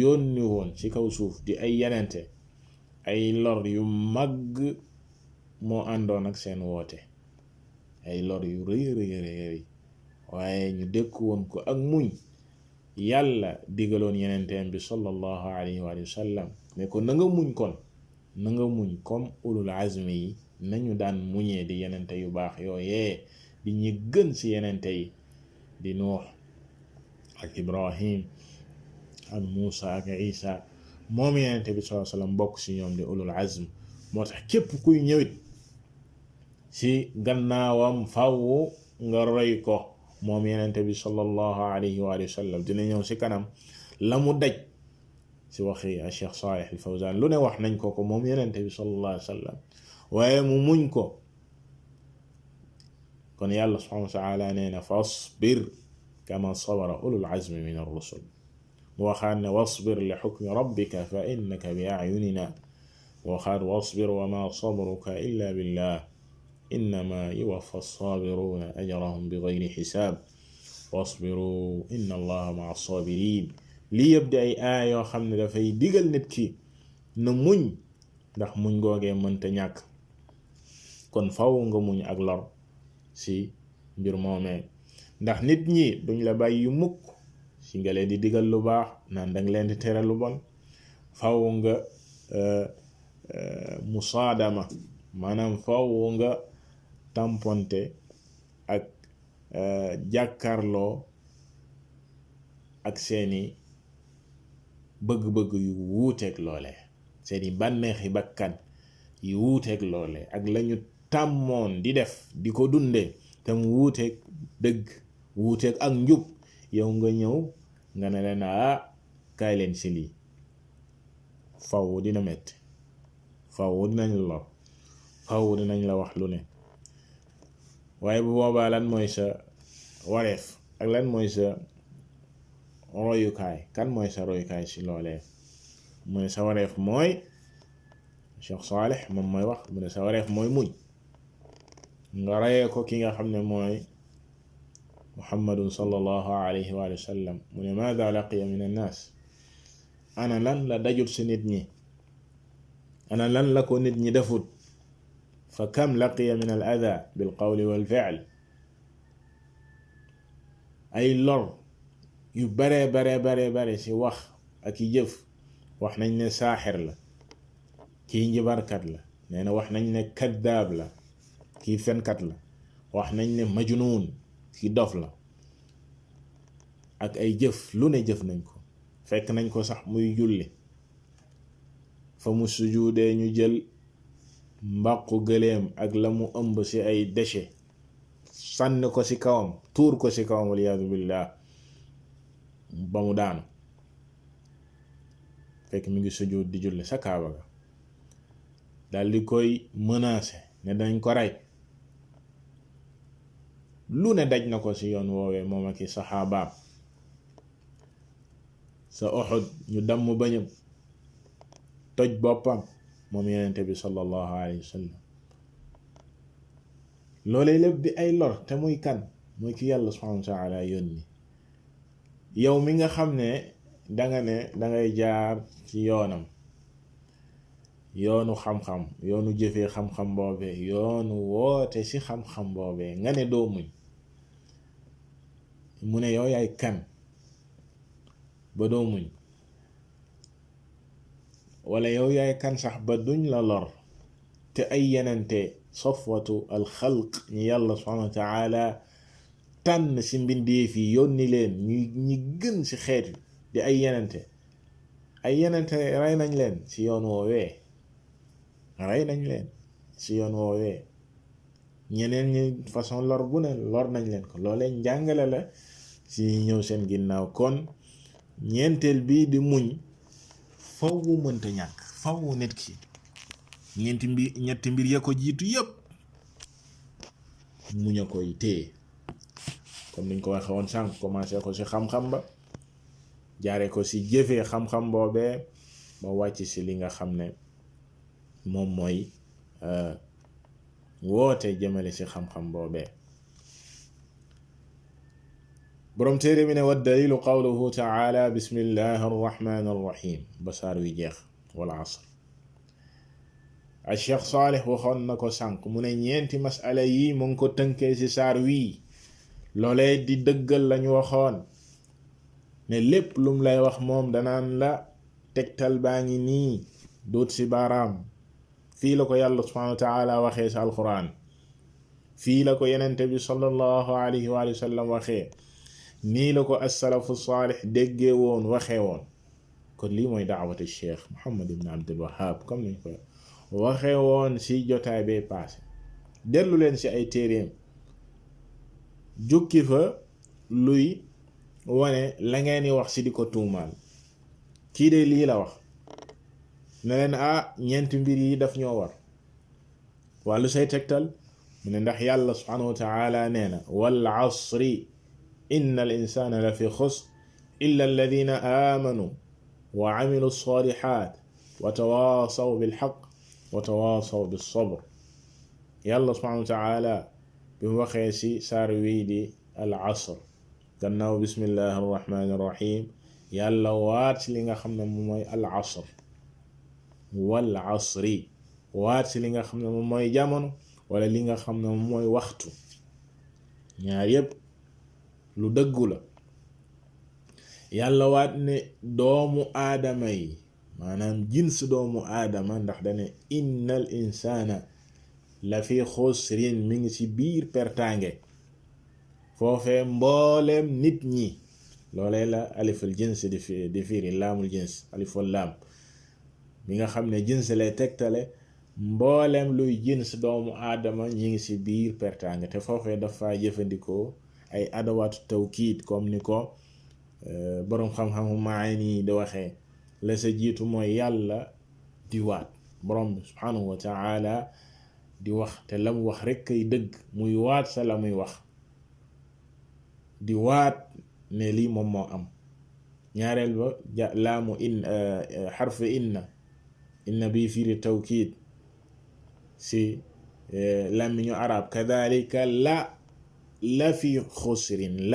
yónni woon ci kaw suuf di ay yenente ay lor yu mag moo àndoon ak seen woote ay lor yu rëy rëy waaye ñu dékku woon ko ak muñ yàlla digaloon yenenteen bi sallallahu alayhi wa sallam ne ko na nga muñ kon na nga muñ comme ulul azmi yi nañu daan muñee di yenente yu baax yooyee di ñi gën ci yenente yi di Nuux ak Ibrahim ak Muusa ak Isa moom yenente bi sallallahu alayhi wa sallam bokk ci ñoom di ulul azm moo tax képp kuy ñëwit ci gannaawam faw nga roy ko moom yenente bi sallallahu alayhi wa sallam dina ñëw ci kanam la mu daj ci waxi Cheikh Salih al Fawzan lu ne wax nañ ko moom yenente bi sallallahu alayhi wa sallam waaye mu muñ ko kon yàlla subhanahu wa ta'ala nee na fasbir kama sabara ulul azmi min ar-rusul mu waxaat ne wasbir li hukmi rabbika fa innaka bi a'yunina waxaat wasbir wa ma sabruka illa billah innama yuwaffa as-sabiruna ajrahum bighayri hisab wasbiru inna allaha ma'a as-sabirin lii yëpp di ay aaya yoo xam ne dafay digal nit ki na muñ ndax muñ googee mënta ñàkk kon faw nga muñ ak lor ci mbir moomee ndax nit ñi duñ la bàyyi yu mukk ci nga leen di digal lu baax naan danga leen di tere lu bon faw nga musaadama maanaam faw nga tamponte ak jàkkarloo ak seeni bëgg-bëgg yu wuuteeg loole seeni bànneexi bakkan yu wuuteeg loole ak lañu tàmmoon di def di ko dunde te mu wuuteeg dëgg wuuteeg ak njub yow nga ñëw nga ne leen kaay leen ci lii faw dina metti faw dinañ la lor faw dinañ la wax lu ne waaye bu boobaa lan mooy sa wareef ak lan mooy sa royukaay kan mooy sa royukaay ci loolee mu ne sa wareef mooy Cheikh Salih moom mooy wax mu ne sa wareef mooy muñ nga rayee ko ki nga xam ne mooy Muhammadun sallallahu alayhi wa sallam mu ne maada laqiya min annaas ana lan la dajut ci nit ñi ana lan la ko nit ñi defut fa kam laqiya min al adha bil qawli wal fi'l ay lor yu bare ci wax ak i jëf wax nañ ne saaxir la kii njibarkat la nee na wax nañ ne kaddaab la kii fenkat la wax nañ ne majnuun kii dof la ak ay jëf lu ne jëf nañ ko fekk nañ ko sax muy julli fa mu sujuudee ñu jël mbaqu gëléem ak la mu ëmb ci ay déchets sànni ko ci kawam tuur ko ci kawam waliyaadu billah ba mu daanu fekk mi ngi sujuud di julli sa kaaba ga dal di koy menacer ne dañ ko rey lu ne daj na ko ci yoon woowee moom ak i saxaabaam sa Uhud ñu damm bañam toj boppam moom yenente bi sallallahu alayhi wa sallam loolee lépp di ay lor te muy kan mooy ki yàlla subhanahu wa ta'ala yónni yow mi nga xam ne dangay jaar ci yoonam yoonu xam-xam yoonu jëfee xam-xam boobee yoonu woote ci xam-xam boobee nga ne doo muñ mu ne yow yaay kan ba doo muñ wala yow yaay kan sax ba duñ la lor te ay yenente safwatu al xalq ñi yàlla subhanahu wa ta'ala tànn ci mbindeef yi yónni leen ñi gën ci xeet di ay yenente rey nañ leen ci yoon woowee rey nañ leen ci yoon woowee. ñeneen ñi façon lor bu ne lor nañ leen ko. loolee njàngale la ci ñëw seen ginnaaw. kon ñeenteel bii di muñ faw mënta ñàkk, faw nit ki ñetti mbir ya ko jiitu yépp muñ a koy téye, comme niñ ko waxe woon sànq. commencé ko ci xam-xam ba, jaare ko ci jëfee xam-xam boobee, ba wàcc ci li nga xam ne moom mooy woote jëmale ci xam-xam boobee. boroom téere bi ne wa dalilu qawluhu taala bismillahi arrahmani arrahim ba saar wi jeex, wal asr. a Cheikh Saalih waxoon na ko sànq, mu ne ñeenti masala yi mu ngi ko tënkee ci saar wii. loolee di dëggal lañu waxoon ne lépp lum lay wax moom danaan la tegtal baa ngi nii, doot ci baaraam. fii la ko yàlla subhanahu wa taala waxee ci alquran, fii la ko yenente bi sallallahu alayhi wa sallam waxee, nii la ko as-salafu saalih déggee woon waxee woon. kon lii mooy daawatu cheikh Muhammad ibn Abdul Wahhab, comme niñ ko waxee woon ci jotaay bee paase. dellu leen ci ay téeréem, jukki fa luy wane la ngeen di wax ci di ko tuumaal. kii de lii la wax, ne leen ñeenti mbir yi daf ñoo war. wàllu say tegtal mu ne ndax yàlla subhanahu wa taala nee na wal asri inna al insana la fi xusr illa alladina amanu wa amilu salihat wa tawasaw bil haqq wa tawasaw bis sabr. yàlla subhanahu wa taala bi mu waxee ci saar wii di al asr, gannaaw bismillahi arrahmani arrahim, yàlla waat ci li nga xam ne moom mooy al asr, wal asri, waat ci li nga xam ne moom mooy jamono, wala li nga xam ne moom mooy waxtu. ñaar yépp lu dëggu la. yàlla waat ne doomu aadama yi, maanaam jins doomu aadama, ndax dane innal insana la fi xusrin, mi ngi ci biir pertange. foofee mbooleem nit ñi, loolee la aliful jins di firi, laamul jins, aliful laam mi nga xam ne jins lay tegtale mbooleem luy jins doomu aadama ñi ngi ci biir pertange. te foofee dafa jëfandikoo ay adawaatu tawkiid, comme ni ko boroom xam-xamu maani di waxee. la sa jiitu mooy yàlla di waat, boroom bi subhanahu wa taala di wax, te la mu wax rekk kay dëgg, muy waat sa la muy wax, di waat ne lii moom moo am. ñaareel ba laamu xarfu inna bi firi tawkiid si làmmiñu arab. kadhalika la fi xusrin,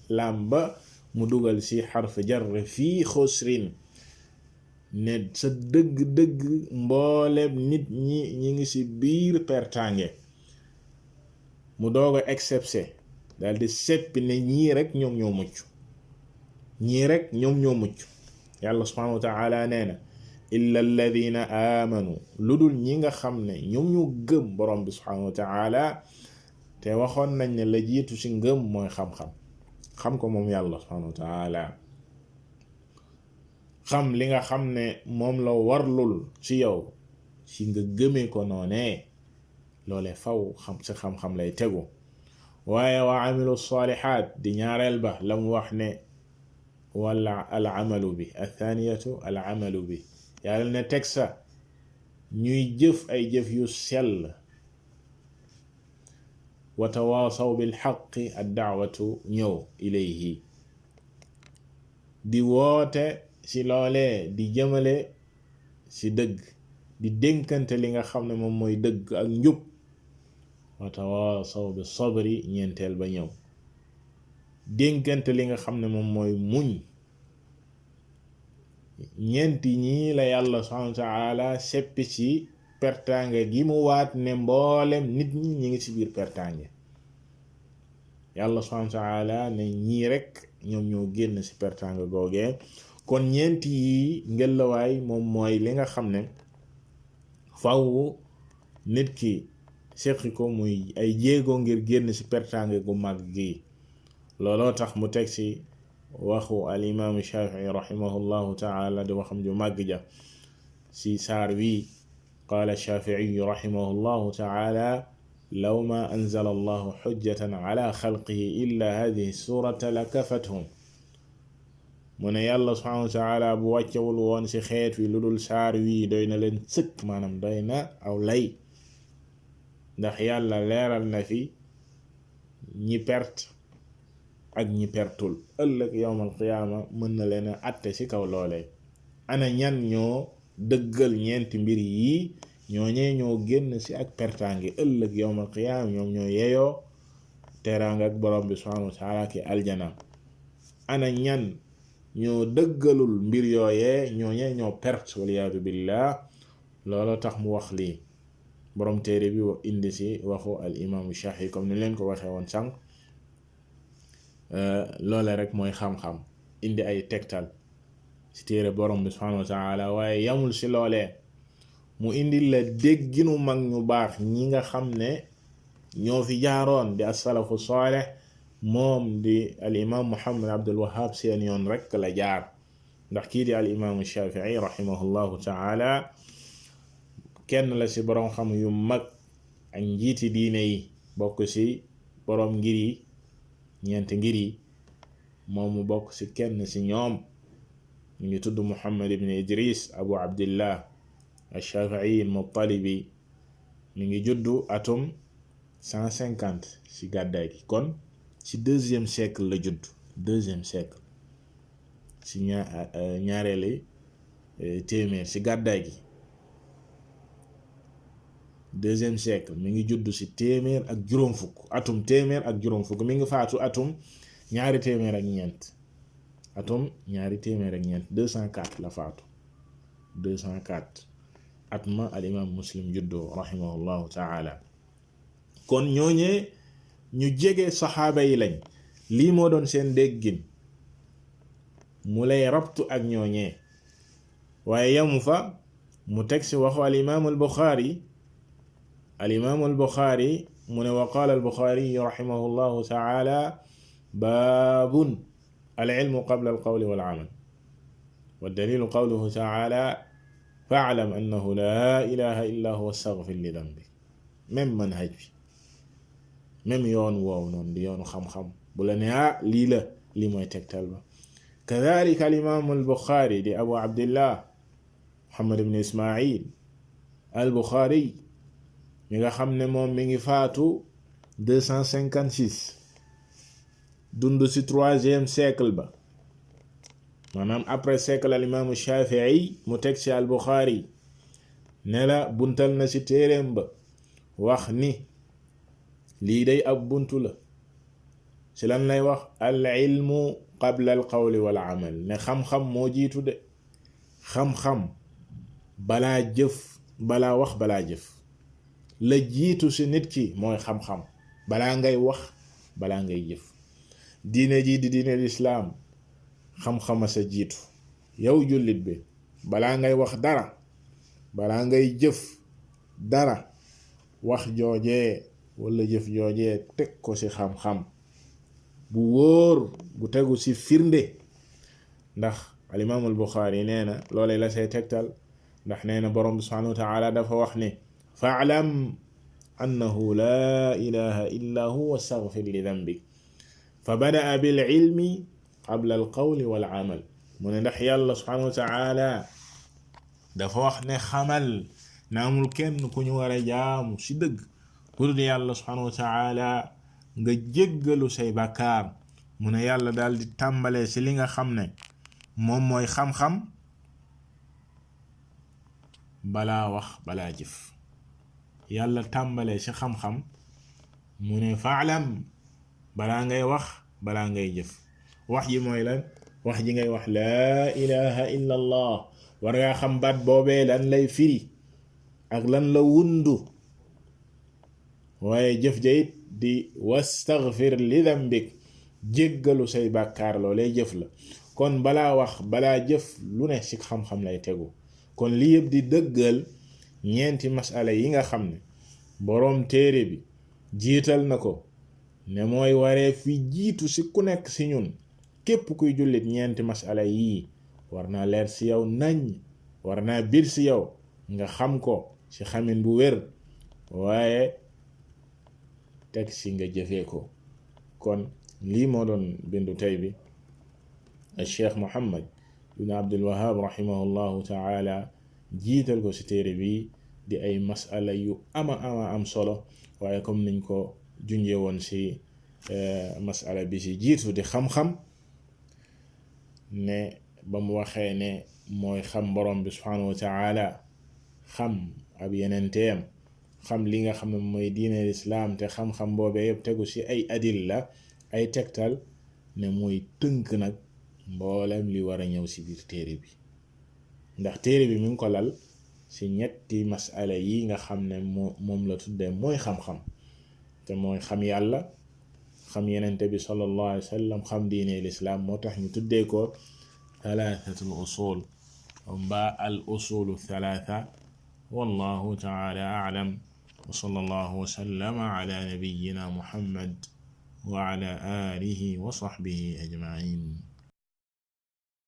laam ba mu dugal ci xarf jar fii xusrin, ne sa dëgg-dëgg mboolem nit ñi ngi ci biir pertange. mu doog a excepté, daal di seppi ne ñii rek ñoom ñoo mucc, ñii rek ñoom ñoo mucc. yàlla subhanahu wa taala nee na illa alladina amanu, lu dul ñi nga xam ne ñoom ñu gëm borom bi subhanahu wa taala. te waxoon nañ ne la jiitu ci ngëm mooy xam-xam, xam ko moom yàlla subhanahu wa taala, xam li nga xam ne moom la warlul ci yow ci nga gëmee ko noonee. loole faw xam ci xam-xam lay tegu. waaye wa amilu salihat di ñaareel ba la mu wax ne wala al amalu bi, athaniyatu al amalu bi, yàlla ne teg sa ñuy jëf ay jëf yu sell. wa tawaasaw bil haqqi, ad daawatu ñëw ilayhi, di woote ci loolee, di jëmale ci dëgg, di dénkante li nga xam ne moom mooy dëgg ak njub. wa tawaasaw bis sabri, ñeenteel ba ñëw dénkante li nga xam ne moom mooy muñ. ñeenti ñii la yàlla subhanahu wa ta'ala seppi ci pertange gi mu waat ne mboolem nit ñi ngi ci biir pertange. yàlla subhanahu wa ta'ala ne ñii rek ñoom ñoo génn ci pertange googee. kon ñeenti yi ngelawaay moom mooy li nga xam ne faw nit ki seqi ko, muy ay jéego ngir génn ci pertange gu mag gi. looloo tax mu teg ci waxu al imaamu Shafii rahimahullahu taala di waxam ju màgg ja ci saar wi qaala Shaafi'i rahimahullahu ta'ala law ma anzala allahu hujjatan ala xalqihi illa hadhihi surata la kafathum mu ne yàlla subhanahu wa ta'ala bu wàccewul woon ci xeet wi lu dul saar wii doy na leen sëkk maanaam doy na aw lay ndax yàlla leeral na fi ñi perte ak ñi pertul ëllëg yawmal qiyaama mën na leen a atte ci kaw loolee ana ñan ñoo dëggal ñeenti mbir yii ñooñee ñoo génn ci ak pertaange ëllëg yawmal qiyaama ñoom ñoo yeyoo teraanga ak borom bi subhanahu wa ta'ala ki aljana ana ñan ñoo dëggalul mbir yooyee ñooñee ñoo perte waliyaadu billah loolu tax mu wax lii borom téere bi indi ci waxu al imaamu Shaafi'i comme ni leen ko waxee woon sànq loole rek mooy xam-xam indi ay tegtal ci téere borom bi subhanahu wa ta'ala waaye yamul ci loolee mu indi la dégginu mag ñu baax ñi nga xam ne ñoo fi jaaroon di as-salafu saalih moom di al imam Muhammad Abdul Wahhab seen yoon rek la jaar ndax kii di al imaamu Shaafi'i rahimahullahu ta'ala kenn la ci borom xam yu mag ak njiiti diine yi bokk ci borom ngir yi ñeenti ngir yi moom mu bokk ci kenn ci ñoom ñu ngi tudd Muhammad ibn Idris Abu Abdillah al-Shafi'i al-Muttalibi mi ngi juddu atum 150 ci gàddaay gi kon ci deuxième siècle la judd deuxième siècle ci ñaareeli téeméer ci gàddaay gi deuxième siècle mi ngi judd ci téeméer ak juróom fukk atum téeméer ak juróom fukk mi ngi faatu atum ñaari téeméer ak ñeent atum ñaari téeméer ak ñeent 204 la faatu 204 at ma al imam Muslim juddoo rahimahullahu ta'ala kon ñooñee ñu jege saxaaba yi lañ lii moo doon seen déggin mu lay rabtu ak ñooñee waaye yamu fa mu teg ci waxu al imam al Bukhari الإمام البخاري من وقال البخاري رحمه الله تعالى باب العلم قبل القول والعمل والدليل قوله تعالى فاعلم أنه لا إله إلا هو استغفر لذنبك même manhaj bi même yoon woow noonu di yoonu xam-xam bu la ne lii la lii mooy tegtal ba كذلك الإمام البخاري di Abu Abdillah Muhammad ibn Ismaïl al-Bukhari mi nga xam ne moom mi ngi faatu 256 dund ci troisième siècle ba maanaam après siècle al imaamu Shaafi'i mu teg ci al Bukhari ne la buntal na ci téereem ba wax ni lii day ab buntu la ci lan lay wax al ilmu qabla al qawli wal amal ne xam-xam moo jiitu de xam-xam balaa jëf balaa wax balaa jëf la jiitu ci nit ki mooy xam-xam balaa ngay wax balaa ngay jëf diine ji di diine lislaam xam-xama sa jiitu yow jullit bi balaa ngay wax dara balaa ngay jëf dara wax joojee wala jëf joojee teg ko ci xam-xam bu wóor bu tegu ci firnde ndax al imaam al Buxaari nee na loolee la say tegtal ndax nee na borom bi subhaanahu wa ta'ala dafa wax ne fa'lam annahu laa ilaha illa huwa wastaghfir li dhanbik fa bada'a bil ilmi qabla al qawli wal amal mu ne ndax yàlla subhanahu wa ta'ala dafa wax ne xamal na amul kenn ku ñu war a jaamu ci dëgg ku dul yàlla subhanahu wa ta'ala nga jéggalu say bàkkaar mu ne yàlla daal di tàmbalee ci li nga xam ne moom mooy xam-xam balaa wax balaa jëf yàlla tàmbalee ci xam-xam mu ne fa'lam balaa ngay wax balaa ngay jëf wax ji mooy lan wax ji ngay wax laa ilaha illa allah war ngaa xam baat boobee lan lay firi ak lan la wundu waaye jëf ja it di wastaghfir li dhanbik jéggalu say bàkkaar loolee jëf la kon balaa wax balaa jëf lu ne ci xam-xam lay tegu kon li yëpp di dëggal ñeenti masala yi nga xam ne boroom téere bi jiital na ko ne mooy waree fi jiitu ci ku nekk ci ñun képp kuy jullit ñeenti masala yii war naa leer ci yow nañ war naa biir ci yow nga xam ko ci xamin bu wér waaye teg si nga jëfee ko. kon lii moo doon bindu tey bi. al cheikh Muhammad ibn Abdul Wahhab rahimahullahu taala jiital ko ci téere bi di ay masala yu ama am solo waaye comme niñ ko junjee woon ci masala bi ci jiitu di xam-xam ne ba mu waxee ne mooy xam borom bi subhanahu wa taala xam ab yenenteem xam li nga xam ne mooy diine lislaam te xam-xam boobee yëpp tegu ci ay adilla ay tegtal ne mooy tënk nag mboolem li war a ñëw ci biir téere bi ndax téere bi mi ngi ko lal ci ñetti masala yi nga xam ne moom la tuddee mooy xam-xam te mooy xam yàlla xam yenente bi sallallahu alayhi wa sallam xam diine lislaam moo tax ñu tuddee ko thalathatul usul mbaa al usulu thalatha. wallahu taala a'lam wa sallallahu wa sallama ala nabiyyina muhammad wa ala alihi wa sahbihi ajma'in.